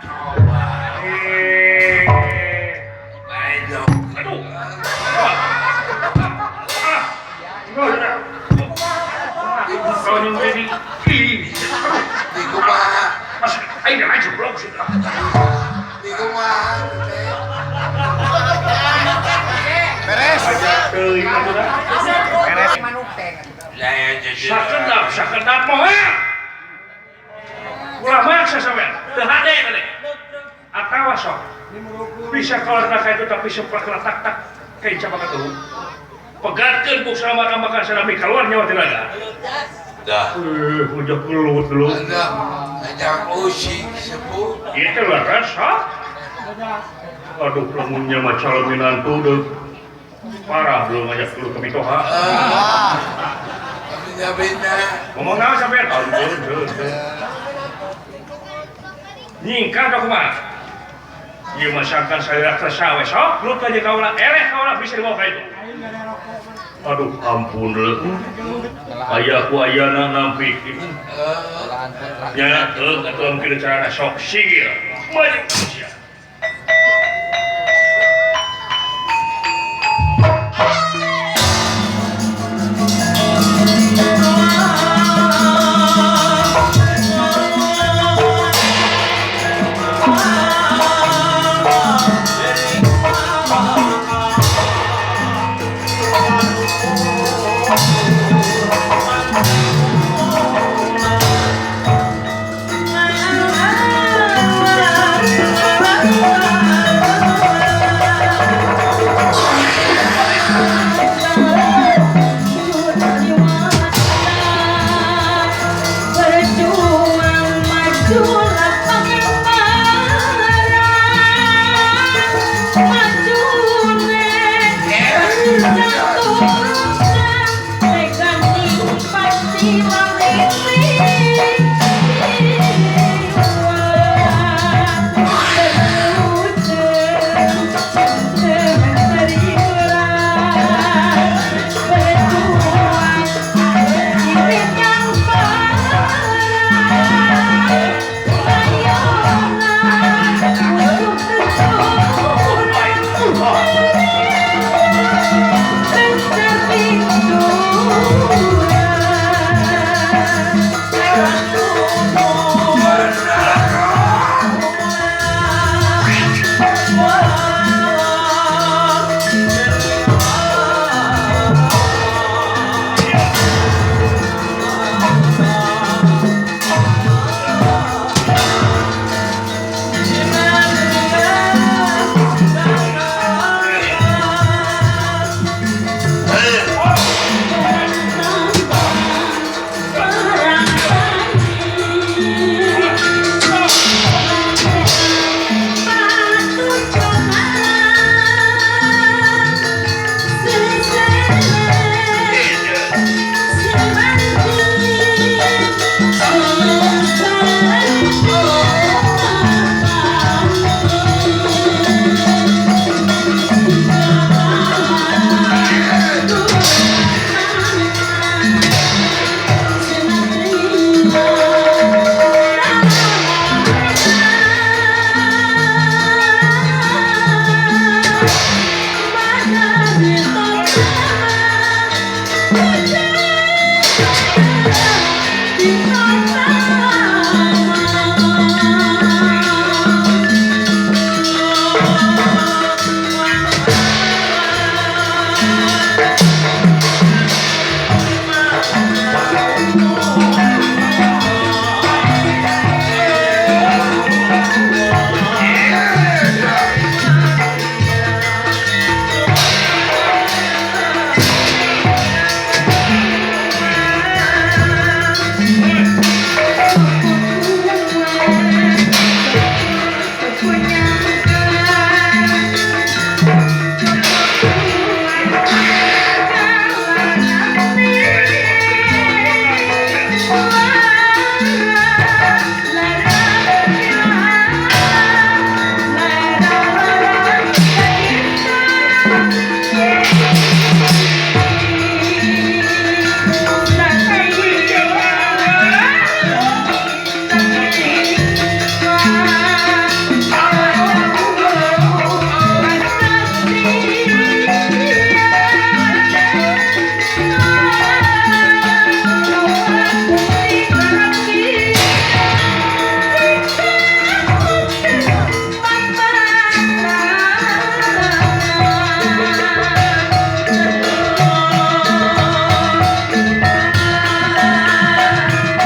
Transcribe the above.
Coba. Eh. Lain dong. Aduh. Ah. Ah. Kalau nyung ini. Ih. Aduh. Di kumaha? Mas, ayo aja blok sih. Di kumaha teh? Beres. Aja teuing atuh dah. Beres. Lain jadi. Sakedap, sakedap moal. Ulah maksa sampean. Teu hade kade. Atawa sok. Bisa keluar ka itu tapi semprot tak tak kayak capak atuh. Pegatkeun buk sama makan salami keluar nyawa tenaga. Dah. Eh, udah kelut lu. Ada ajak usik sepuh. Itu lah rasa. Aduh, lamunnya mah calon minantu deh. Parah belum ngajak dulu ke mitoha. Ah. Bina-bina. Ngomong naon sampean? Aduh, aduh, aduh. Nyingkar ka kumaha? Ieu mah sangkan salira kersa we sok, gelut aja kaula, eleh kaula bisa dibawa ka itu. Aduh, ampun leuh. Aya ku ayana nampik. Eh, Nya, heuh atuh kieu carana sok sigil. Maju sia.